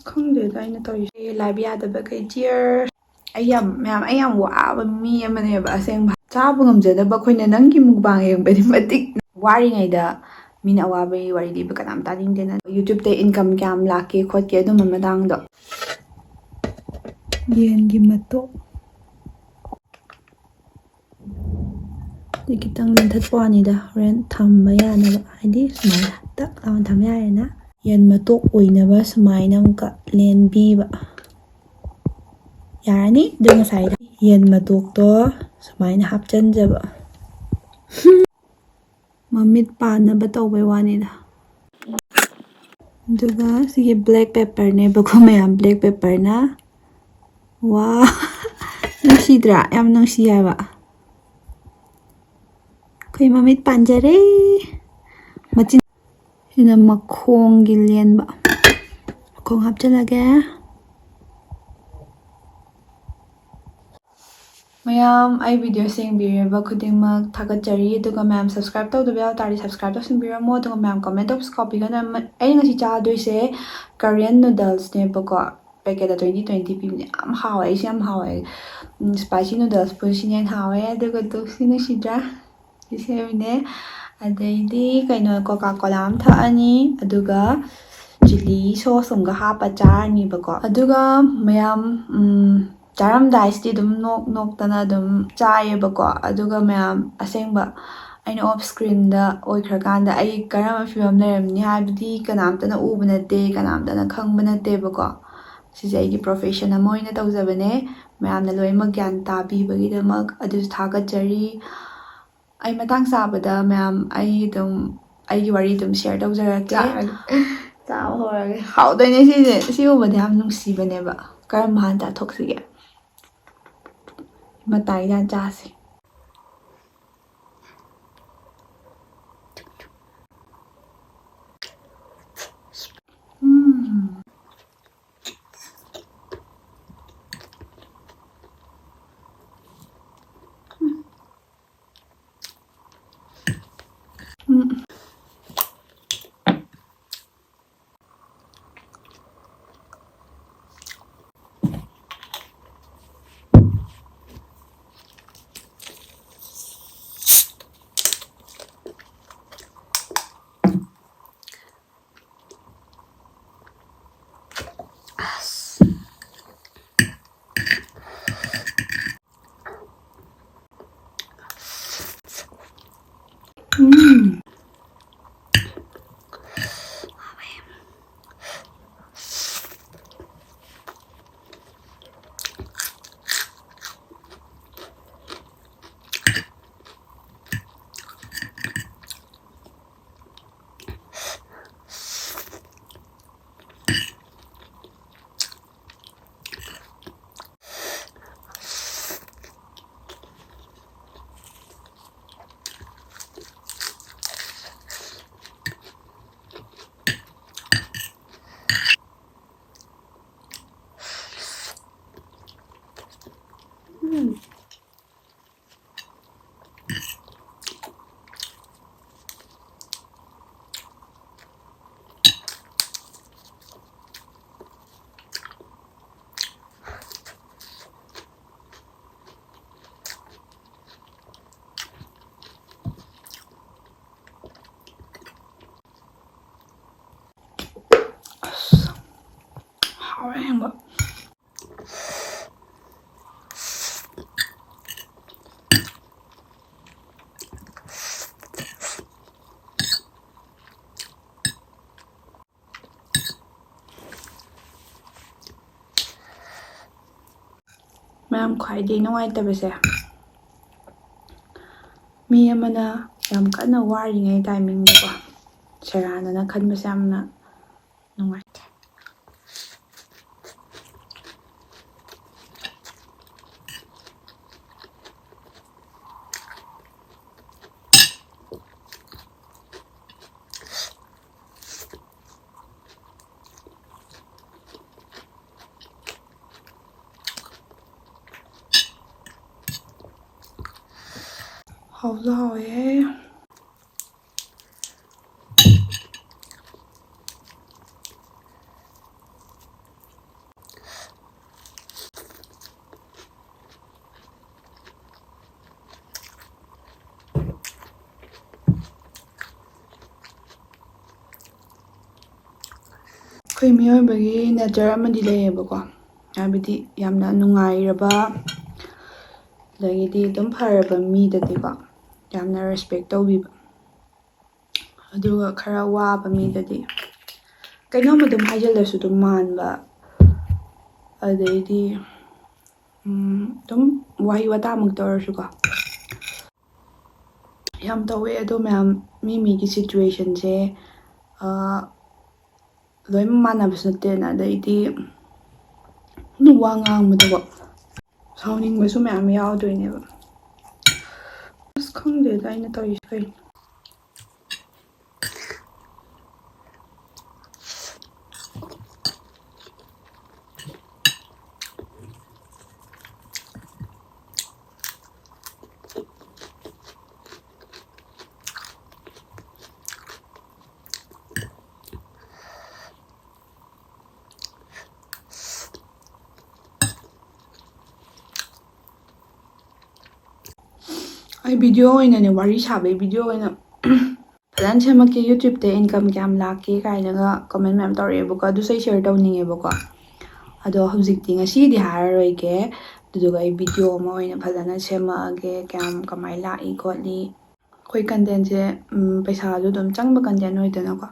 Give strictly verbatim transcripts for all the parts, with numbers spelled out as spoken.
ꯈꯪꯗꯦꯗ ꯑꯩꯅ ꯇꯧꯔꯤꯁꯦ꯫ ꯂꯥꯏꯕ ꯌꯥꯗꯕ ꯀꯩ ꯆꯤꯌꯔ꯫ ꯑꯩ ꯌꯥꯝ, ꯃꯌꯥꯝ, ꯑꯩ ꯌꯥꯝ ꯋꯥꯕ ꯃꯤ ꯑꯃꯅꯦꯕ ꯑꯁꯦꯡꯕ꯫ ꯆꯥꯕ ꯉꯝꯖꯗꯕ ꯑꯩꯈꯣꯏꯅ ꯅꯪꯒꯤ ꯃꯨꯛꯕꯥꯡ ꯌꯦꯡꯕꯗꯤ ꯃꯇꯤꯛ꯫ ꯋꯥꯔꯤꯉꯩꯗ ꯃꯤꯅ ꯑꯋꯥꯕꯒꯤ ꯋꯥꯔꯤ ꯂꯤꯕ ꯀꯅꯥꯝ ꯇꯥꯅꯤꯡꯗꯦꯅ꯫ YouTube-ꯇ income ꯀꯌꯥꯝ ꯂꯥꯛꯀꯦ ꯈꯣꯠꯀꯦ ꯑꯗꯨꯝꯕ ꯃꯇꯥꯡꯗꯣ꯫ ꯌꯦꯟꯒꯤ ꯃꯇꯣꯛ꯫ ꯑꯗꯩ ꯈꯤꯇꯪ ꯂꯦꯟꯊꯠꯄ ꯋꯥꯅꯤꯗ, ꯍꯣꯔꯦꯟ ꯊꯝꯕ ꯌꯥꯅꯕ꯫ ꯍꯥꯏꯗꯤ ꯁꯨꯃꯥꯏꯅ ꯇꯛ ꯂꯥꯎꯅ ꯊꯝ ꯌꯥꯔꯦꯅ꯫ ꯌꯦꯟ ꯃꯇꯣꯛ ꯑꯣꯏꯅꯕ ꯁꯨꯃꯥꯏꯅ ꯑꯃꯨꯛꯀ ꯂꯦꯟꯕꯤꯕ꯫ ꯌꯥꯔꯅꯤ꯫ ꯑꯗꯨ ꯉꯁꯥꯏꯗ ꯌꯦꯟ ꯃꯇꯣꯛꯇꯣ ꯁꯨꯃꯥꯏꯅ ꯍꯥꯞꯆꯟꯖꯕ꯫ ꯃꯃꯤꯠ ꯄꯥꯟꯅꯕ ꯇꯧꯕꯩ ꯋꯥꯅꯤꯗ꯫ ꯑꯗꯨꯒ ꯁꯤꯒꯤ black pepper-ꯅꯦꯕꯀꯣ ꯃꯌꯥꯝ, black pepper-ꯅ꯫ ꯋꯥ, ꯅꯨꯡꯁꯤꯗ꯭ꯔꯥ? ꯌꯥꯝ ꯅꯨꯡꯁꯤ ꯍꯥꯏꯕ꯫ ꯑꯩꯈꯣꯏ ꯃꯃꯤꯠ ꯄꯥꯟꯖꯔꯦ꯫ ꯃꯆꯤꯟ, ꯁꯤꯅ ꯃꯈꯣꯡꯒꯤ ꯂꯦꯟꯕ꯫ ꯃꯈꯣꯡ ꯍꯥꯞꯆꯤꯜꯂꯒꯦ꯫ ꯃꯌꯥꯝ, ꯑꯩ video ꯌꯦꯡꯕꯤꯔꯤꯕ ꯈꯨꯗꯤꯡꯃꯛ ꯊꯥꯒꯠꯆꯔꯤ꯫ ꯑꯗꯨꯒ ꯃꯌꯥꯝ subscribe ꯇꯧꯗꯕ ꯌꯥꯎ ꯇꯥꯔꯗꯤ subscribe ꯇꯧꯁꯤꯟꯕꯤꯔꯝꯃꯣ꯫ ꯑꯗꯨꯒ ꯃꯌꯥꯝ comment ꯇꯧꯕꯁꯨ ꯀꯥꯎꯕꯤꯒꯅꯨ꯫ ꯑꯩꯅ ꯉꯁꯤ ꯆꯥꯗꯣꯏꯁꯦ Korean noodles-ꯅꯦꯕꯀꯣ꯫ Packet-ꯇ twenty twenty ꯄꯤꯕꯅꯦ꯫ ꯌꯥꯝ ꯍꯥꯎꯋꯦ, ꯑꯩꯁꯨ ꯌꯥꯝ ꯍꯥꯎꯋꯦ꯫ ꯎꯝ, spicy noodles-ꯄꯨ ꯁꯤꯅ ꯍꯦꯟꯅ ꯍꯥꯎꯋꯦ꯫ ꯑꯗꯨꯒ ꯇꯨ ꯁꯤ ꯅꯨꯡꯁꯤꯗ꯭ꯔꯥ? ꯁꯤ ꯁꯦꯝꯃꯤꯅꯦ꯫ ꯑꯗꯩꯗꯤ ꯀꯩꯅꯣ, Coca-Cola ꯑꯃ ꯊꯛꯑꯅꯤ꯫ ꯑꯗꯨꯒ chilli sauce ꯑꯃꯒ ꯍꯥꯞꯄ ꯆꯥꯔꯅꯤꯕꯀꯣ꯫ ꯑꯗꯨꯒ ꯃꯌꯥꯝ, ꯎꯝ, ꯆꯥꯔꯝꯗꯥꯏꯁꯤꯗꯤ ꯑꯗꯨꯝ ꯅꯣꯛ ꯅꯣꯛꯇꯅ ꯑꯗꯨꯝ ꯆꯥꯏꯌꯦꯕꯀꯣ꯫ ꯑꯗꯨꯒ ꯃꯌꯥꯝ ꯑꯁꯦꯡꯕ ꯑꯩꯅ off screen-ꯗ ꯑꯣꯏꯈ꯭ꯔꯀꯥꯟꯗ ꯑꯩ ꯀꯔꯝꯕ ꯐꯤꯕꯝ ꯂꯩꯔꯝꯅꯤ ꯍꯥꯏꯕꯗꯤ ꯀꯅꯥꯝꯇꯅ ꯎꯕ ꯅꯠꯇꯦ, ꯀꯅꯥꯝꯇꯅ ꯈꯪꯕ ꯅꯠꯇꯦꯕꯀꯣ꯫ ꯁꯤꯁꯦ ꯑꯩꯒꯤ profession ꯑꯃ ꯑꯣꯏꯅ ꯇꯧꯖꯕꯅꯦ꯫ ꯃꯌꯥꯝꯅ ꯂꯣꯏꯅꯃꯛ ꯒ꯭ꯌꯥꯟ ꯇꯥꯕꯤꯕꯒꯤꯗꯃꯛ ꯑꯗꯨꯁꯨ ꯊꯥꯒꯠꯆꯔꯤ꯫ ꯑꯩ ꯃꯇꯥꯡ ꯆꯥꯕꯗ ꯃꯌꯥꯝ ꯑꯩ ꯑꯗꯨꯝ ꯑꯩꯒꯤ ꯋꯥꯔꯤ ꯑꯗꯨꯝ share ꯇꯧꯖꯔꯛꯀꯦ꯫ ꯆꯥꯔꯒꯦ꯫ ꯆꯥꯕ ꯍꯧꯔꯒꯦ꯫ ꯍꯥꯎꯗꯣꯏꯅꯦ ꯁꯤꯁꯦ꯫ ꯁꯤ ꯎꯕꯗ ꯌꯥꯝ ꯅꯨꯡꯁꯤꯕꯅꯦꯕ꯫ ꯀꯔꯝꯕ ꯍꯥꯟꯅ ꯆꯥꯊꯣꯛꯁꯤꯒꯦ? ꯃꯇꯥꯏꯗ ꯍꯥꯟꯅ ꯆꯥꯁꯦ꯫ ꯎꯝ꯫ ꯎꯝ꯫ ꯑꯁꯦꯡꯕ꯫ ꯃꯌꯥꯝ, ꯈ꯭ꯋꯥꯏꯗꯒꯤ ꯅꯨꯡꯉꯥꯏꯇꯕꯁꯦ, ꯃꯤ ꯑꯃꯅ ꯌꯥꯝ ꯀꯟꯅ ꯋꯥꯔꯤꯉꯩ ꯇꯥꯏꯃꯤꯡꯗꯀꯣ ꯁꯦꯔꯥꯟꯅꯅ ꯈꯟꯕꯁꯦ ꯌꯥꯝꯅ ꯅꯨꯡꯉꯥꯏꯇꯦ꯫ ꯍꯥꯎꯁꯨ ꯍꯥꯎꯋꯦ꯫ ꯑꯩꯈꯣꯏ ꯃꯤꯑꯣꯏꯕꯒꯤ ꯅꯦꯆꯔ ꯑꯃꯗꯤ ꯂꯩꯌꯦꯕꯀꯣ, ꯍꯥꯏꯕꯗꯤ ꯌꯥꯝꯅ ꯅꯨꯡꯉꯥꯏꯔꯕ, ꯑꯗꯒꯤꯗꯤ ꯑꯗꯨꯝ ꯐꯔꯕ ꯃꯤꯗꯗꯤꯀꯣ ꯌꯥꯝꯅ ꯔꯦꯁꯄꯦꯛ ꯇꯧꯕꯤꯕ, ꯑꯗꯨꯒ ꯈꯔ ꯋꯥꯕ ꯃꯤꯗꯗꯤ ꯀꯩꯅꯣꯝ ꯑꯗꯨꯝ ꯍꯥꯏꯖꯤꯜꯂꯁꯨ ꯑꯗꯨꯝ ꯃꯥꯟꯕ, ꯑꯗꯩꯗꯤ ꯎꯝ, ꯑꯗꯨꯝ ꯋꯥꯍꯩ ꯋꯥꯇꯥꯃꯛꯇ ꯑꯣꯏꯔꯁꯨꯀꯣ ꯌꯥꯝ ꯇꯧꯋꯦ꯫ ꯑꯗꯣ ꯃꯌꯥꯝ, ꯃꯤ ꯃꯤꯒꯤ ꯁꯤꯆꯨꯋꯦꯁꯟꯁꯦ ꯂꯣꯏꯅꯃꯛ ꯃꯥꯟꯅꯕꯁꯨ ꯅꯠꯇꯦꯅ꯫ ꯑꯗꯩꯗꯤ ꯑꯗꯨꯝ ꯋꯥ ꯉꯥꯡꯕꯗꯀꯣ ꯁꯥꯎꯅꯤꯡꯕꯁꯨ ꯃꯌꯥꯝ ꯌꯥꯎꯗꯣꯏꯅꯦꯕ꯫ ꯑꯁ, ꯈꯪꯗꯦꯗ ꯑꯩꯅ ꯇꯧꯔꯤꯁꯦ ꯀꯩꯅꯣ꯫ ꯑꯩ ꯚꯤꯗꯤꯑꯣ ꯑꯣꯏꯅꯅꯦ, ꯋꯥꯔꯤ ꯁꯥꯕꯒꯤ ꯚꯤꯗꯤꯑꯣ ꯑꯣꯏꯅ ꯐꯖꯅ ꯁꯦꯝꯃꯛꯀꯦ꯫ ꯌꯨꯇ꯭ꯌꯨꯕꯇ ꯏꯟꯀꯝ ꯀꯌꯥꯝ ꯂꯥꯛꯀꯦ ꯀꯥꯏꯅꯒ ꯀꯃꯦꯟ ꯃꯌꯥꯝ ꯇꯧꯔꯛꯑꯦꯕꯀꯣ, ꯑꯗꯨꯁꯨ ꯑꯩ ꯁꯤꯌꯔ ꯇꯧꯅꯤꯡꯉꯦꯕꯀꯣ꯫ ꯑꯗꯣ ꯍꯧꯖꯤꯛꯇꯤ, ꯉꯁꯤꯒꯤꯗꯤ ꯍꯥꯏꯔꯔꯣꯏꯒꯦ꯫ ꯑꯗꯨꯗꯨꯒ ꯑꯩ ꯚꯤꯗꯤꯑꯣ ꯑꯃ ꯑꯣꯏꯅ ꯐꯖꯅ ꯁꯦꯝꯃꯛꯑꯒꯦ, ꯀꯌꯥꯝ ꯀꯃꯥꯏꯅ ꯂꯥꯛꯏ ꯈꯣꯠꯂꯤ꯫ ꯑꯩꯈꯣꯏ ꯀꯟꯇꯦꯟꯁꯦ, ꯎꯝ, ꯄꯩꯁꯥꯁꯨ ꯑꯗꯨꯝ ꯆꯪꯕ ꯀꯟꯇꯦꯟ ꯑꯣꯏꯗꯅꯀꯣ꯫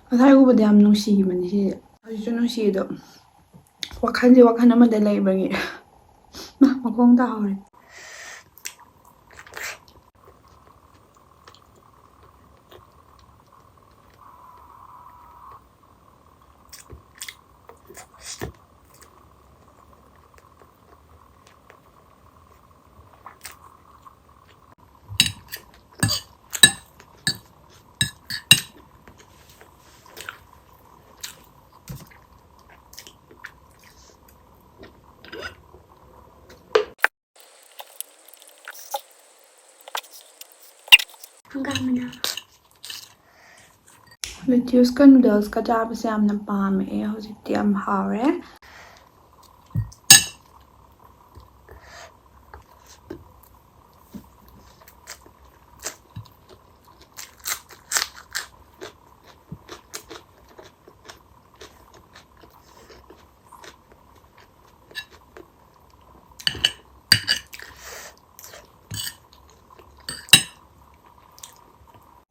ꯉꯁꯥꯏ ꯎꯕꯗ ꯌꯥꯝ ꯅꯨꯡꯁꯤꯈꯤꯕꯅꯤ ꯁꯤꯁꯦ꯫ ꯍꯧꯖꯤꯛꯁꯨ ꯅꯨꯡꯁꯤꯗꯣ꯫ ꯋꯥꯈꯜꯁꯦ ꯋꯥꯈꯜ ꯑꯃꯗ ꯂꯩꯕꯒꯤ꯫ ꯃꯥ, ꯃꯈꯣꯡ ꯇꯥꯍꯧꯔꯦ꯫ ꯍꯪꯒꯥꯝ ꯃꯅꯥ꯫ ꯂꯤꯇ꯭ꯌꯨꯁꯀ ꯅꯨꯗꯜꯁꯀ ꯆꯥꯕꯁꯦ ꯌꯥꯝꯅ ꯄꯥꯝꯃꯛꯑꯦ꯫ ꯍꯧꯖꯤꯛꯇꯤ ꯌꯥꯝ ꯍꯥꯎꯔꯦ꯫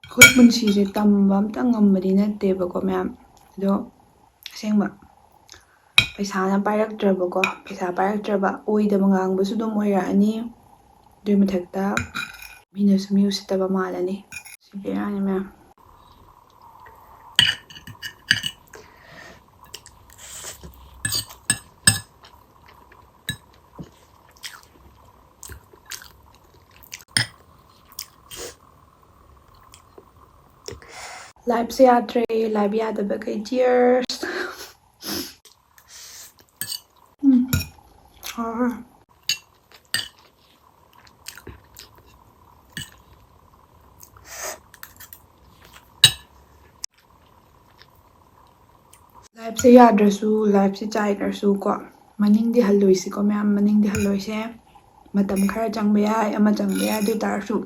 ꯑꯩꯈꯣꯏ ꯄꯨꯟꯁꯤꯁꯦ ꯇꯝꯕ ꯑꯝꯇ ꯉꯝꯕꯗꯤ ꯅꯠꯇꯦꯕꯀꯣ, ꯃꯌꯥꯝ꯫ ꯑꯗꯣ ꯑꯁꯦꯡꯕ ꯄꯩꯁꯥꯅ ꯄꯥꯏꯔꯛꯇ꯭ꯔꯕꯀꯣ, ꯄꯩꯁꯥ ꯄꯥꯏꯔꯛꯇ꯭ꯔꯕ, ꯑꯣꯏꯗꯕ ꯉꯥꯡꯕꯁꯨ ꯑꯗꯨꯝ ꯑꯣꯏꯔꯛꯑꯅꯤ꯫ ꯑꯗꯨꯏ ꯃꯊꯛꯇ ꯃꯤꯅꯁꯨ ꯃꯤ ꯎꯁꯤꯠꯇꯕ ꯃꯥꯜꯂꯅꯤ꯫ ꯁꯤ ꯕꯦꯔꯥꯅꯤ ꯃꯌꯥꯝ꯫ ꯂꯥꯏꯞꯁꯦ ꯌꯥꯗ꯭ꯔꯦ, ꯂꯥꯏꯞ ꯌꯥꯗꯕꯈꯩ cheers꯫ ꯁꯦ ꯌꯥꯗ꯭ꯔꯁꯨ, ꯂꯥꯏꯐꯁꯦ ꯆꯥꯏꯈ꯭ꯔꯁꯨ ꯀꯣ, ꯃꯅꯤꯡꯗꯤ ꯍꯜꯂꯣꯏꯁꯤꯀꯣ ꯃꯌꯥꯝ, ꯃꯅꯤꯡꯗꯤ ꯍꯜꯂꯣꯏꯁꯦ꯫ ꯃꯇꯝ ꯈꯔ ꯆꯪꯕ ꯌꯥꯏ, ꯑꯃ ꯆꯪꯕ ꯌꯥꯏ, ꯑꯗꯨ ꯑꯣꯏ ꯇꯥꯔꯁꯨ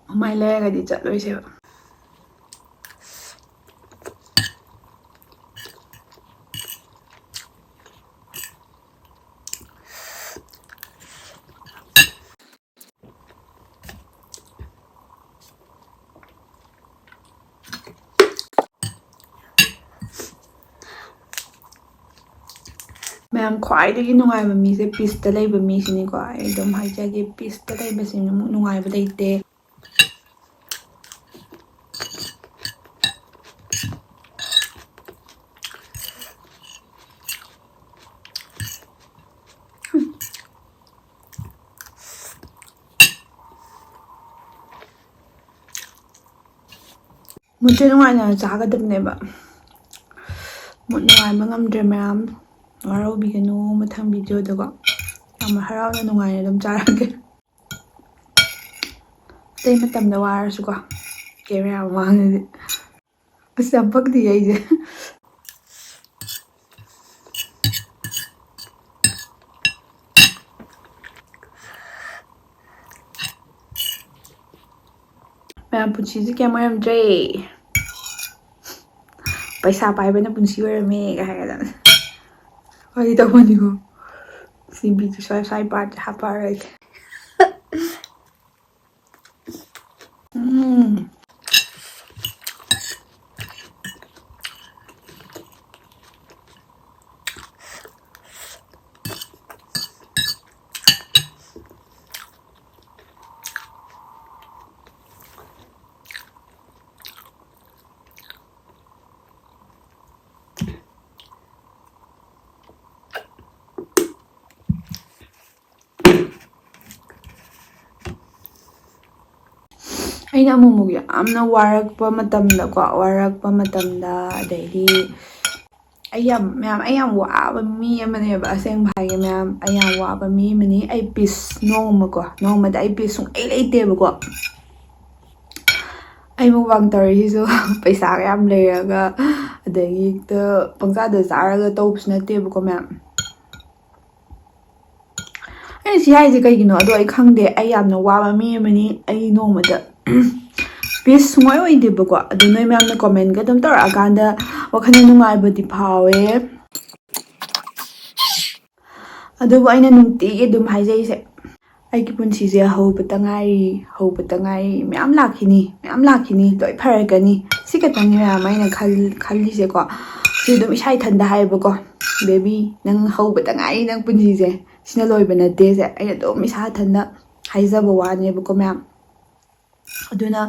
ꯃꯃꯥꯏ ꯂꯩꯔꯒꯗꯤ ꯆꯠꯂꯣꯏꯁꯦꯕ꯫ ꯃꯌꯥꯝ, ꯈ꯭ꯋꯥꯏꯗꯒꯤ ꯅꯨꯡꯉꯥꯏꯕ ꯃꯤꯁꯦ ꯄꯤꯁꯇ ꯂꯩꯕ ꯃꯤꯁꯤꯅꯤꯀꯣ꯫ ꯑꯩ ꯑꯗꯨꯝ ꯍꯥꯏꯖꯒꯦ, ꯄꯤꯁꯇ ꯂꯩꯕꯁꯤꯃꯨꯛ ꯅꯨꯡꯉꯥꯏꯕ ꯂꯩꯇꯦ꯫ ꯃꯨꯠꯁꯦ ꯅꯨꯡꯉꯥꯏꯅ ꯆꯥꯒꯗꯕꯅꯦꯕ꯫ ꯃꯨꯠ ꯅꯨꯡꯉꯥꯏꯕ ꯉꯝꯗ꯭ꯔꯦ ꯃꯌꯥꯝ, ꯋꯥꯔꯧꯕꯤꯒꯅꯨ꯫ ꯃꯊꯪ ꯚꯤꯗꯤꯑꯣꯗꯀꯣ ꯌꯥꯝ ꯍꯔꯥꯎꯅ ꯅꯨꯡꯉꯥꯏꯅ ꯑꯗꯨꯝ ꯆꯥꯔꯛꯀꯦ꯫ ꯑꯇꯩ ꯃꯇꯝꯗ ꯋꯥꯔꯁꯨꯀꯣ, ꯀꯦꯃꯦꯔꯥ ꯃꯃꯥꯡꯗꯗꯤ꯫ ꯑꯁ, ꯌꯥꯝ ꯄꯛꯇꯤꯌꯦ ꯑꯩꯁꯦ꯫ ꯃꯌꯥꯝ, ꯄꯨꯟꯁꯤꯁꯦ ꯀꯩꯝ ꯑꯣꯏꯔꯝꯗ꯭ꯔꯦ꯫ ꯄꯩꯁꯥ ꯄꯥꯏꯕꯅ ꯄꯨꯟꯁꯤ ꯑꯣꯏꯔꯝꯃꯦ ꯀꯥꯏ ꯍꯥꯏꯒꯗꯕꯅꯦ꯫ ꯋꯥꯔꯤ ꯇꯧꯕꯅꯤꯀꯣ꯫ ꯁꯤ ꯕꯤꯠꯁꯦ ꯁ꯭ꯋꯥꯏ, ꯁ꯭ꯋꯥꯏ ꯄꯥꯔꯠꯁꯦ ꯍꯥꯞꯄꯛꯑꯔꯣꯏꯒꯦ꯫ ꯎꯝ꯫ ꯑꯩꯅ ꯑꯃꯨꯛꯃꯨꯛ ꯌꯥꯝꯅ ꯋꯥꯔꯛꯄ ꯃꯇꯝꯗꯀꯣ, ꯋꯥꯔꯛꯄ ꯃꯇꯝꯗ, ꯑꯗꯩꯗꯤ ꯑꯩ ꯌꯥꯝ, ꯃꯌꯥꯝ, ꯑꯩ ꯌꯥꯝ ꯋꯥꯕ ꯃꯤ ꯑꯃꯅꯦꯕ, ꯑꯁꯦꯡꯕ ꯍꯥꯏꯒꯦ ꯃꯌꯥꯝ, ꯑꯩ ꯌꯥꯝ ꯋꯥꯕ ꯃꯤ ꯑꯃꯅꯤ꯫ ꯑꯩ ꯄꯤꯁ ꯅꯣꯡꯃꯀꯣ, ꯅꯣꯡꯃꯗ ꯑꯩ ꯄꯤꯁ ꯁꯨꯡꯂꯩ ꯂꯩꯇꯦꯕꯀꯣ꯫ ꯑꯩ mukbang ꯇꯧꯔꯤꯁꯤꯁꯨ ꯄꯩꯁꯥꯒ ꯌꯥꯝ ꯂꯩꯔꯒ, ꯑꯗꯒꯤ ꯍꯦꯛꯇ ꯄꯪꯆꯥꯗ ꯆꯥꯔꯒ ꯇꯧꯕꯁꯨ ꯅꯠꯇꯦꯕꯀꯣ, ꯃꯌꯥꯝ꯫ ꯑꯩꯅ ꯁꯤ ꯍꯥꯏꯁꯦ ꯀꯩꯒꯤꯅꯣ ꯑꯗꯣ ꯑꯩ ꯈꯪꯗꯦ꯫ ꯑꯩ ꯌꯥꯝꯅ ꯋꯥꯕ ꯃꯤ ꯑꯃꯅꯤ꯫ ꯑꯩ ꯅꯣꯡꯃꯗ peace ꯁꯨꯡꯑꯣꯏ ꯑꯣꯏꯗꯦꯕꯀꯣ꯫ ꯑꯗꯣ ꯅꯣꯏ ꯃꯌꯥꯝꯅ commentꯒ ꯑꯗꯨꯝ ꯇꯧꯔꯛꯑꯀꯥꯟꯗ ꯋꯥꯈꯜ ꯅꯨꯡꯉꯥꯏꯕꯗꯤ ꯐꯥꯎꯋꯦ꯫ ꯑꯗꯨꯕꯨ ꯑꯩꯅ ꯅꯨꯡꯇꯤꯒꯤ ꯑꯗꯨꯝ ꯍꯥꯏꯖꯩꯁꯦ, ꯑꯩꯒꯤ ꯄꯨꯟꯁꯤꯁꯦ ꯍꯧꯕꯇ ꯉꯥꯏꯔꯤ, ꯍꯧꯕꯇ ꯉꯥꯏꯔꯤ꯫ ꯃꯌꯥꯝ ꯂꯥꯛꯈꯤꯅꯤ, ꯃꯌꯥꯝ ꯂꯥꯛꯈꯤꯅꯤ, ꯂꯣꯏ ꯐꯔꯛꯀꯅꯤ꯫ ꯁꯤ ꯈꯛꯇꯪꯅꯤ ꯃꯌꯥꯝ ꯑꯩꯅ ꯈꯜ-, ꯈꯜꯂꯤꯁꯦꯀꯣ꯫ ꯁꯤ ꯑꯗꯨꯝ ꯏꯁꯥ ꯏꯊꯟꯗ ꯍꯥꯏꯌꯦꯕꯀꯣ, "Baby, ꯅꯪ ꯍꯧꯕꯇ ꯉꯥꯏꯔꯤ, ꯅꯪ ꯄꯨꯟꯁꯤꯁꯦ꯫ ꯁꯤꯅ ꯂꯣꯏꯕ ꯅꯠꯇꯦꯁꯦ"꯫ ꯑꯩꯅ ꯑꯗꯨꯝ ꯏꯁꯥ ꯏꯊꯟꯗ ꯍꯥꯏꯖꯕ ꯋꯥꯅꯦꯕꯀꯣ, ꯃꯌꯥꯝ꯫ ꯑꯗꯨꯅ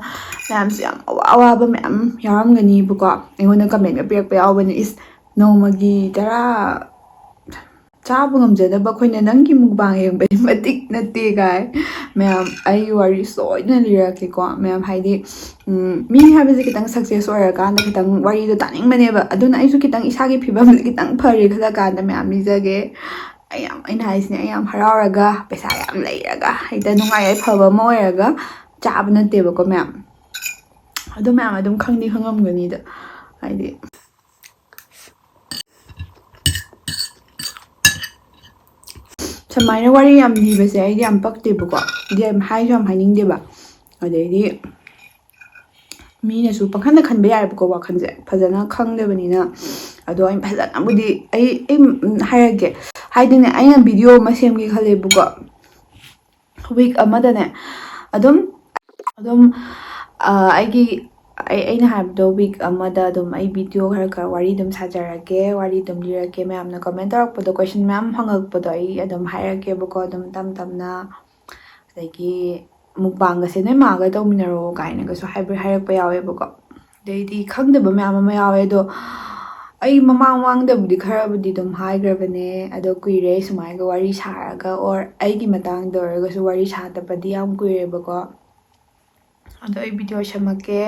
ꯃꯌꯥꯝꯁꯨ ꯌꯥꯝ ꯑꯋꯥ ꯑꯋꯥꯕ ꯃꯌꯥꯝ ꯌꯥꯎꯔꯝꯒꯅꯤꯕꯀꯣ꯫ ꯑꯩꯉꯣꯟꯗ commentꯒ ꯄꯤꯔꯛꯄ ꯌꯥꯎꯕꯅꯦ, "ꯏꯁ, ꯅꯣꯡꯃꯒꯤ ꯇꯔꯥ ꯆꯥꯕ ꯉꯝꯖꯅꯕ ꯑꯩꯈꯣꯏꯅ ꯅꯪꯒꯤ mukbang ꯌꯦꯡꯕꯗꯤ ꯃꯇꯤꯛ ꯅꯠꯇꯦ" ꯀꯥꯏ꯫ ꯃꯌꯥꯝ, ꯑꯩꯒꯤ ꯋꯥꯔꯤ ꯁꯣꯏꯗꯅ ꯂꯤꯔꯛꯀꯦꯀꯣ ꯃꯌꯥꯝ, ꯍꯥꯏꯗꯤ, ꯎꯝ, ꯃꯤ ꯍꯥꯏꯕꯁꯦ ꯈꯤꯇꯪ success ꯑꯣꯏꯔꯀꯥꯟꯗ ꯈꯤꯇꯪ ꯋꯥꯔꯤꯗꯣ ꯇꯥꯅꯤꯡꯕꯅꯦꯕ꯫ ꯑꯗꯨꯅ ꯑꯩꯁꯨ ꯈꯤꯇꯪ ꯏꯁꯥꯒꯤ ꯐꯤꯕꯝꯁꯦ ꯈꯤꯇꯪ ꯐꯔꯦ ꯈꯜꯂ ꯀꯥꯟꯗ ꯃꯌꯥꯝ ꯂꯤꯖꯒꯦ꯫ ꯑꯩ ꯌꯥꯝ, ꯑꯩꯅ ꯍꯥꯏꯁꯤꯅꯦ, ꯑꯩ ꯌꯥꯝ ꯍꯔꯥꯎꯔꯒ ꯄꯩꯁꯥ ꯌꯥꯝ ꯂꯩꯔꯒ ꯍꯦꯛꯇ ꯅꯨꯡꯉꯥꯏ ꯌꯥꯏꯐꯕ ꯑꯃ ꯑꯣꯏꯔꯒ ꯆꯥꯕ ꯅꯠꯇꯦꯕꯀꯣ ꯃꯌꯥꯝ꯫ ꯑꯗꯣ ꯃꯌꯥꯝ ꯑꯗꯨꯝ ꯈꯪꯗꯤ ꯈꯪꯉꯝꯒꯅꯤꯗ, ꯍꯥꯏꯗꯤ ꯁꯨꯃꯥꯏꯅ ꯋꯥꯔꯤ ꯌꯥꯝ ꯂꯤꯕꯁꯦ ꯑꯩꯗꯤ ꯌꯥꯝ ꯄꯛꯇꯦꯕꯀꯣ꯫ ꯑꯩꯗꯤ ꯌꯥꯝ ꯍꯥꯏꯁꯨ ꯌꯥꯝ ꯍꯥꯏꯅꯤꯡꯗꯦꯕ꯫ ꯑꯗꯩꯗꯤ ꯃꯤꯅꯁꯨ ꯄꯪꯈꯟꯗ ꯈꯟꯕ ꯌꯥꯏꯕꯀꯣ ꯋꯥꯈꯜꯁꯦ, ꯐꯖꯅ ꯈꯪꯗꯕꯅꯤꯅ꯫ ꯑꯗꯣ ꯑꯩ ꯐꯖꯅꯕꯨꯗꯤ, ꯑꯩ, ꯑꯩ, ꯎꯝ, ꯍꯥꯏꯔꯛꯀꯦ꯫ ꯍꯥꯏꯗꯤꯅꯦ, ꯑꯩꯅ video ꯑꯃ ꯁꯦꯝꯒꯦ ꯈꯜꯂꯦꯕꯀꯣ꯫ Week ꯑꯃꯗꯅꯦ ꯑꯗꯨꯝ, ꯑꯗꯨꯝ, ꯑ, ꯑꯩꯒꯤ, ꯑꯩ, ꯑꯩꯅ ꯍꯥꯏꯕꯗꯣ, week ꯑꯃꯗ ꯑꯗꯨꯝ ꯑꯩ video ꯈꯔ ꯈꯔ ꯋꯥꯔꯤ ꯑꯗꯨꯝ ꯁꯥꯖꯔꯛꯀꯦ, ꯋꯥꯔꯤ ꯑꯗꯨꯝ ꯂꯤꯔꯛꯀꯦ꯫ ꯃꯌꯥꯝꯅ comment ꯇꯧꯔꯛꯄꯗꯣ, question ꯃꯌꯥꯝ ꯍꯪꯉꯛꯄꯗꯣ, ꯑꯩ ꯑꯗꯨꯝ ꯍꯥꯏꯔꯛꯀꯦꯕꯀꯣ, ꯑꯗꯨꯝ ꯇꯞ ꯇꯞꯅ꯫ ꯑꯗꯒꯤ mukbangꯒꯁꯦ ꯅꯣꯏ ꯃꯥꯒ ꯇꯧꯃꯤꯟꯅꯔꯣ ꯀꯥꯏꯅꯒꯁꯨ ꯍꯥꯏꯕ, ꯍꯥꯏꯔꯛꯄ ꯌꯥꯎꯋꯦꯕꯀꯣ꯫ ꯑꯗꯩꯗꯤ ꯈꯪꯗꯕ ꯃꯌꯥꯝ ꯑꯃ ꯌꯥꯎꯋꯦ꯫ ꯑꯗꯣ ꯑꯩ ꯃꯃꯥꯡ ꯃꯃꯥꯡꯗꯕꯨꯗꯤ ꯈꯔꯕꯨꯗꯤ ꯑꯗꯨꯝ ꯍꯥꯏꯈ꯭ꯔꯕꯅꯦ꯫ ꯑꯗꯣ ꯀꯨꯏꯔꯦ ꯁꯨꯃꯥꯏꯒ ꯋꯥꯔꯤ ꯁꯥꯔꯒ, or ꯑꯩꯒꯤ ꯃꯇꯥꯡꯗ ꯑꯣꯏꯔꯒꯁꯨ ꯋꯥꯔꯤ ꯁꯥꯗꯕꯗꯤ ꯌꯥꯝ ꯀꯨꯏꯔꯦꯕꯀꯣ꯫ ꯑꯗꯣ ꯑꯩ ꯚꯤꯗꯤꯑꯣ ꯁꯦꯝꯃꯛꯀꯦ,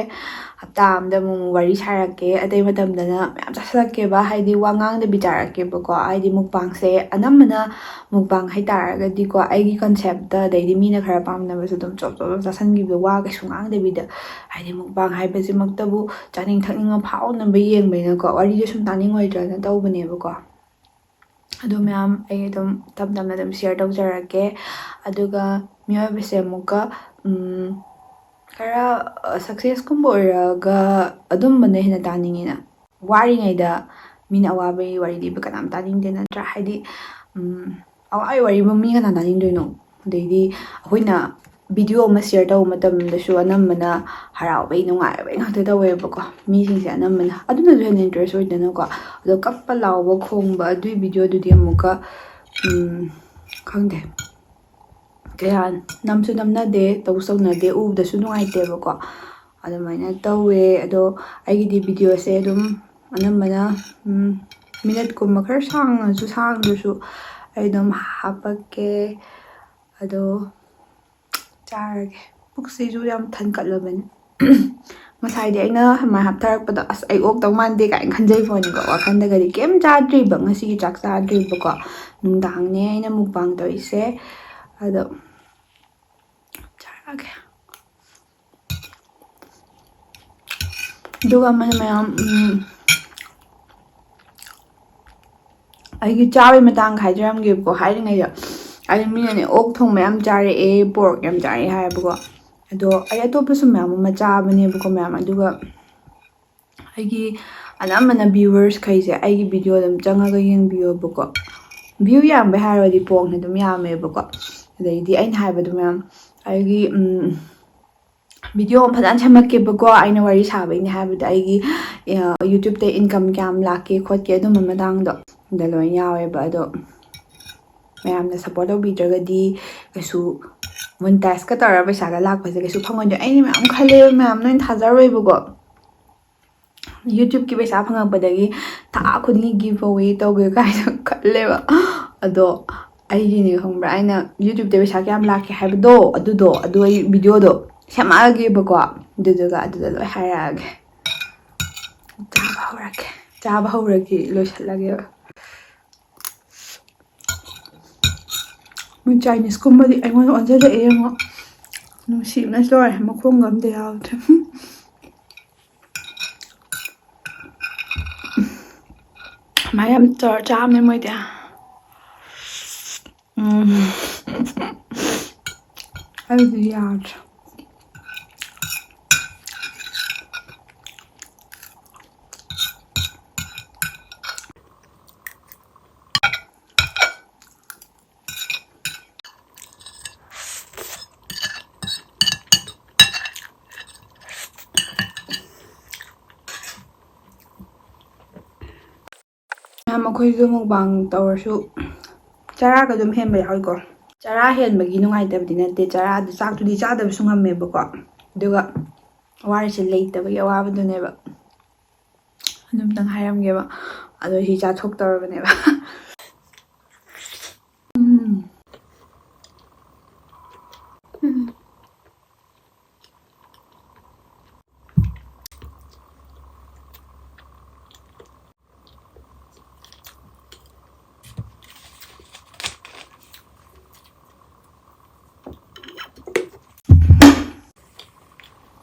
ꯍꯞꯇꯥ ꯑꯃꯗ ꯑꯃꯨꯛ ꯋꯥꯔꯤ ꯁꯥꯔꯛꯀꯦ, ꯑꯇꯩ ꯃꯇꯝꯗꯅ ꯃꯌꯥꯝ ꯆꯥꯁꯤꯜꯂꯛꯀꯦꯕ, ꯍꯥꯏꯗꯤ ꯋꯥ ꯉꯥꯡꯗꯕꯤ ꯆꯥꯔꯛꯀꯦꯕꯀꯣ꯫ ꯍꯥꯏꯗꯤ ꯃꯨꯛꯕꯥꯡꯁꯦ ꯑꯅꯝꯕꯅ ꯃꯨꯛꯕꯥꯡ ꯍꯥꯏꯇꯥꯔꯒꯗꯤꯀꯣ, ꯑꯩꯒꯤ ꯀꯟꯁꯦꯞꯇ, ꯑꯗꯩꯗꯤ ꯃꯤꯅ ꯈꯔ ꯄꯥꯝꯅꯕꯁꯨ ꯑꯗꯨꯝ ꯆꯣꯞ ꯆꯣꯞ ꯆꯣꯞ ꯆꯥꯁꯤꯟꯈꯤꯕꯗꯣ, ꯋꯥ ꯀꯩꯁꯨ ꯉꯥꯡꯗꯕꯤꯗ, ꯍꯥꯏꯗꯤ ꯃꯨꯛꯕꯥꯡ ꯍꯥꯏꯕꯁꯤꯃꯛꯇꯕꯨ ꯆꯥꯅꯤꯡ ꯊꯛꯅꯤꯡꯕ ꯐꯥꯎꯅꯕ ꯌꯦꯡꯕꯅꯤꯅꯀꯣ, ꯋꯥꯔꯤꯗꯣ ꯁꯨꯝ ꯇꯥꯅꯤꯡꯉꯣꯏꯗ꯭ꯔꯅ ꯇꯧꯕꯅꯦꯕꯀꯣ꯫ ꯑꯗꯣ ꯃꯌꯥꯝ, ꯑꯩ ꯑꯗꯨꯝ ꯇꯞ ꯇꯞꯅ ꯑꯗꯨꯝ ꯁꯤꯌꯔ ꯇꯧꯖꯔꯛꯀꯦ꯫ ꯑꯗꯨꯒ ꯃꯤꯑꯣꯏꯕꯁꯦ ꯑꯃꯨꯛꯀ, ꯎꯝ, ꯈꯔ, ꯑ, ꯁꯛꯁꯦꯁꯀꯨꯝꯕ ꯑꯣꯏꯔꯒ ꯑꯗꯨꯝꯕꯅ ꯍꯦꯟꯅ ꯇꯥꯅꯤꯡꯉꯤꯅ꯫ ꯋꯥꯔꯤꯉꯩꯗ ꯃꯤꯅ ꯑꯋꯥꯕꯒꯤ ꯋꯥꯔꯤ ꯂꯤꯕ ꯀꯅꯥꯝ ꯇꯥꯅꯤꯡꯗꯦ, ꯅꯠꯇ꯭ꯔꯥ? ꯍꯥꯏꯗꯤ, ꯎꯝ, ꯑꯋꯥꯕꯒꯤ ꯋꯥꯔꯤꯕꯨ ꯃꯤ ꯀꯅꯥ ꯇꯥꯅꯤꯡꯗꯣꯏꯅꯣ? ꯑꯗꯩꯗꯤ ꯑꯩꯈꯣꯏꯅ ꯚꯤꯗꯤꯑꯣ ꯑꯃ ꯁꯤꯌꯔ ꯇꯧꯕ ꯃꯇꯝꯗꯁꯨ ꯑꯅꯝꯕꯅ ꯍꯔꯥꯎꯕꯩ, ꯅꯨꯡꯉꯥꯏꯕꯩ ꯉꯥꯛꯇ ꯇꯧꯋꯦꯕꯀꯣ, ꯃꯤꯁꯤꯡꯁꯦ ꯑꯅꯝꯕꯅ꯫ ꯑꯗꯨꯅꯁꯨ ꯍꯦꯟꯅ ꯏꯟꯇꯔꯦꯁ ꯑꯣꯏꯗꯅꯀꯣ꯫ ꯑꯗꯣ ꯀꯞꯄ, ꯂꯥꯎꯕ, ꯈꯣꯡꯕ ꯑꯗꯨꯏ ꯚꯤꯗꯤꯑꯣꯗꯨꯗꯤ ꯑꯃꯨꯛꯀ, ꯎꯝ, ꯈꯪꯗꯦ, ꯀꯌꯥ ꯅꯝꯁꯨ ꯅꯝꯅꯗꯦ, ꯇꯧꯁꯨ ꯇꯧꯅꯗꯦ, ꯎꯕꯗꯁꯨ ꯅꯨꯡꯉꯥꯏꯇꯦꯕꯀꯣ꯫ ꯑꯗꯨꯃꯥꯏꯅ ꯇꯧꯋꯦ꯫ ꯑꯗꯣ ꯑꯩꯒꯤꯗꯤ ꯚꯤꯗꯤꯑꯣꯁꯦ ꯑꯗꯨꯝ ꯑꯅꯝꯕꯅ, ꯎꯝ, ꯃꯤꯅꯠꯀꯨꯝꯕ ꯈꯔ ꯁꯥꯡꯉꯁꯨ, ꯁꯥꯡꯗ꯭ꯔꯁꯨ ꯑꯩ ꯑꯗꯨꯝ ꯍꯥꯄꯛꯀꯦ꯫ ꯑꯗꯣ ꯆꯥꯔꯒꯦ꯫ ꯄꯨꯛꯁꯤꯁꯨ ꯌꯥꯝ ꯊꯟꯒꯠꯂꯕꯅꯤ꯫ ꯉꯁꯥꯏꯗꯤ ꯑꯩꯅ ꯁꯨꯃꯥꯏꯅ ꯍꯥꯞꯊꯔꯛꯄꯗꯣ, "ꯑꯁ, ꯑꯩ ꯑꯣꯛꯇꯧ ꯃꯥꯟꯗꯦ" ꯀꯥꯏꯅ ꯈꯟꯖꯩ ꯄꯣꯠꯅꯤꯀꯣ꯫ ꯋꯥꯈꯟꯗꯒꯗꯤ ꯀꯩꯝ ꯆꯥꯗ꯭ꯔꯤꯕ, ꯉꯁꯤꯒꯤ ꯆꯥꯛ ꯆꯥꯗ꯭ꯔꯤꯕꯀꯣ꯫ ꯅꯨꯡꯗꯥꯡꯅꯦ ꯑꯩꯅ ꯃꯨꯛꯕꯥꯡ ꯇꯧꯔꯤꯁꯦ꯫ ꯑꯗꯣ ꯆꯥꯔꯒꯦ꯫ ꯑꯗꯨꯒ ꯑꯃꯅ ꯃꯌꯥꯝ, ꯎꯝ, ꯑꯩꯒꯤ ꯆꯥꯕꯒꯤ ꯃꯇꯥꯡ ꯍꯥꯏꯖꯔꯝꯒꯦꯕꯀꯣ꯫ ꯍꯥꯏꯔꯤꯉꯩꯗ ꯑꯩ, ꯃꯤꯅꯅꯦ ꯑꯣꯛ ꯊꯣꯡꯕ ꯌꯥꯝ ꯆꯥꯔꯛꯑꯦ, ꯄꯣꯔꯛ ꯌꯥꯝ ꯆꯥꯔꯛꯑꯦ ꯍꯥꯏꯌꯦꯕꯀꯣ꯫ ꯑꯗꯣ ꯑꯩ ꯑꯇꯣꯞꯄꯁꯨ ꯃꯌꯥꯝ ꯑꯃ ꯆꯥꯕꯅꯦꯕꯀꯣ, ꯃꯌꯥꯝ꯫ ꯑꯗꯨꯒ ꯑꯩꯒꯤ ꯑꯅꯝꯕꯅ ꯚ꯭ꯌꯨꯋꯔꯁꯈꯩꯁꯦ ꯑꯩꯒꯤ ꯚꯤꯗꯤꯑꯣ ꯑꯗꯨꯝ ꯆꯪꯉꯒ ꯌꯦꯡꯕꯤꯌꯣꯕꯀꯣ꯫ ꯚ꯭ꯌꯨ ꯌꯥꯝꯕꯩ ꯍꯥꯏꯔꯨꯔꯗꯤ ꯄꯣꯔꯛꯅ ꯑꯗꯨꯝ ꯌꯥꯝꯃꯦꯕꯀꯣ꯫ ꯑꯗꯩꯗꯤ ꯑꯩꯅ ꯍꯥꯏꯕꯗꯣ ꯃꯌꯥꯝ, ꯑꯩꯒꯤ, ꯎꯝ, ꯚꯤꯗꯤꯑꯣ ꯑꯃ ꯐꯖꯅ ꯁꯦꯝꯃꯛꯀꯦꯕꯀꯣ꯫ ꯑꯩꯅ ꯋꯥꯔꯤ ꯁꯥꯕꯩꯅꯦ ꯍꯥꯏꯕꯗ ꯑꯩꯒꯤ, ꯑ, YouTube-ꯇ income ꯀꯌꯥꯝ ꯂꯥꯛꯀꯦ ꯈꯣꯠꯀꯦ ꯑꯗꯨꯝꯕ ꯃꯇꯥꯡꯗꯣ ꯑꯗ ꯂꯣꯏ ꯌꯥꯎꯋꯦꯕ꯫ ꯑꯗꯣ ꯃꯌꯥꯝꯅ ꯁꯞꯄꯣꯔꯠ ꯇꯧꯕꯤꯗ꯭ꯔꯒꯗꯤ ꯀꯩꯁꯨ monetize-ꯀ ꯇꯧꯔꯒ ꯄꯩꯁꯥꯒ ꯂꯥꯛꯄꯁꯦ ꯀꯩꯁꯨ ꯐꯪꯉꯣꯏꯗꯣꯏ꯫ ꯑꯩꯅ ꯃꯌꯥꯝ ꯈꯜꯂꯦꯕ, ꯃꯌꯥꯝ ꯅꯣꯏꯅ ꯊꯥꯖꯔꯣꯏꯕꯀꯣ꯫ YouTube-ꯀꯤ ꯄꯩꯁꯥ ꯐꯪꯉꯛꯄꯗꯒꯤ ꯊꯥ ꯈꯨꯗꯤꯡꯒꯤ give away ꯇꯧꯒꯦ ꯀꯥꯏꯅ ꯈꯜꯂꯦꯕ꯫ ꯑꯗꯣ ꯑꯩꯒꯤꯅꯦ ꯈꯪꯕ꯭ꯔꯥ, ꯑꯩꯅ YouTube-ꯇ ꯄꯩꯁꯥ ꯀꯌꯥꯝ ꯂꯥꯛꯀꯦ ꯍꯥꯏꯕꯗꯣ, ꯑꯗꯨꯗꯣ, ꯑꯗꯨ ꯑꯩ ꯚꯤꯗꯤꯑꯣꯗꯣ ꯁꯦꯝꯃꯛꯑꯒꯦꯕꯀꯣ꯫ ꯑꯗꯨꯗꯨꯒ ꯑꯗꯨꯗ ꯂꯣꯏ ꯍꯥꯏꯔꯛꯑꯒꯦ꯫ ꯆꯥꯕ ꯍꯧꯔꯒꯦ꯫ ꯆꯥꯕ ꯍꯧꯔꯒꯦ, ꯂꯣꯏꯁꯤꯜꯂꯒꯦꯕ꯫ ꯃꯣꯏ Chineseꯀꯨꯝꯕꯗꯤ ꯑꯩꯉꯣꯟꯗ ꯑꯣꯟꯁꯤꯜꯂꯛꯑꯦ ꯌꯦꯡꯉꯣ꯫ ꯅꯨꯡꯁꯤꯕꯅꯁꯨ ꯂꯣꯏꯔꯦ꯫ ꯃꯈꯣꯡꯒ ꯑꯝꯇ ꯌꯥꯎꯗ꯭ꯔꯦ꯫ ꯁꯨꯃꯥꯏꯅ ꯌꯥꯝ ꯇꯧꯔ ꯆꯥꯕꯅꯦ ꯃꯣꯏꯗꯤ꯫ ꯎꯝ꯫ ꯑꯩꯗꯤ ꯌꯥꯗ꯭ꯔꯦ꯫ ꯃꯌꯥꯝ, ꯑꯩꯈꯣꯏꯁꯨ mukbang ꯇꯧꯔꯁꯨ ꯆꯔꯥꯒ ꯑꯗꯨꯝ ꯍꯦꯟꯕ ꯌꯥꯎꯏꯀꯣ꯫ ꯆꯔꯥ ꯍꯦꯟꯕꯒꯤ ꯅꯨꯡꯉꯥꯏꯇꯕꯗꯤ ꯅꯠꯇꯦ, ꯆꯔꯥꯗꯨ, ꯆꯥꯛꯇꯨꯗꯤ ꯆꯥꯗꯕꯁꯨ ꯉꯝꯃꯦꯕꯀꯣ꯫ ꯑꯗꯨꯒ ꯋꯥꯔꯤꯁꯦ ꯂꯩꯇꯕꯒꯤ ꯑꯋꯥꯕꯗꯨꯅꯦꯕ꯫ ꯑꯗꯨꯝꯇꯪ ꯍꯥꯏꯔꯝꯒꯦꯕ꯫ ꯑꯗꯣ ꯁꯤ ꯆꯥꯊꯣꯛꯇꯧꯔꯕꯅꯦꯕ꯫ ꯎꯝ꯫ ꯎꯝ꯫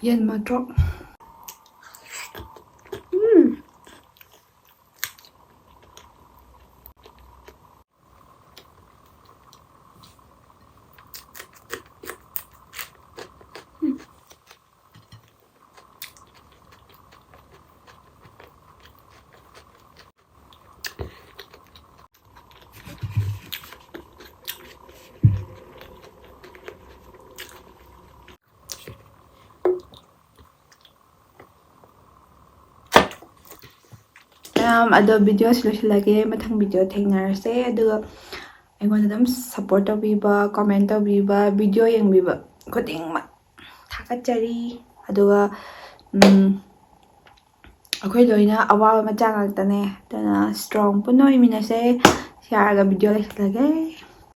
ꯌꯦꯟ ꯃꯇ꯭ꯔꯣꯛ꯫ ꯎꯝ꯫ ꯃꯌꯥꯝ, ꯑꯗꯣ videoꯁꯤ ꯂꯣꯏꯁꯤꯜꯂꯒꯦ꯫ ꯃꯊꯪ video ꯊꯦꯡꯅꯔꯁꯦ꯫ ꯑꯗꯨꯒ ꯑꯩꯉꯣꯟꯗ ꯑꯗꯨꯝ support ꯇꯧꯕꯤꯕ, comment ꯇꯧꯕꯤꯕ, video ꯌꯦꯡꯕꯤꯕ ꯈꯨꯗꯤꯡꯃꯛ ꯊꯥꯒꯠꯆꯔꯤ꯫ ꯑꯗꯨꯒ, ꯎꯝ, ꯑꯩꯈꯣꯏ ꯂꯣꯏꯅ ꯑꯋꯥꯕ ꯃꯆꯥ ꯉꯥꯛꯇꯅꯦ꯫ ꯑꯗꯨꯅ strong ꯄꯨꯟꯅ ꯑꯣꯏꯃꯤꯟꯅꯁꯦ꯫ ꯁꯤ ꯍꯥꯏꯔꯒ video ꯂꯣꯏꯁꯤꯜꯂꯒꯦ꯫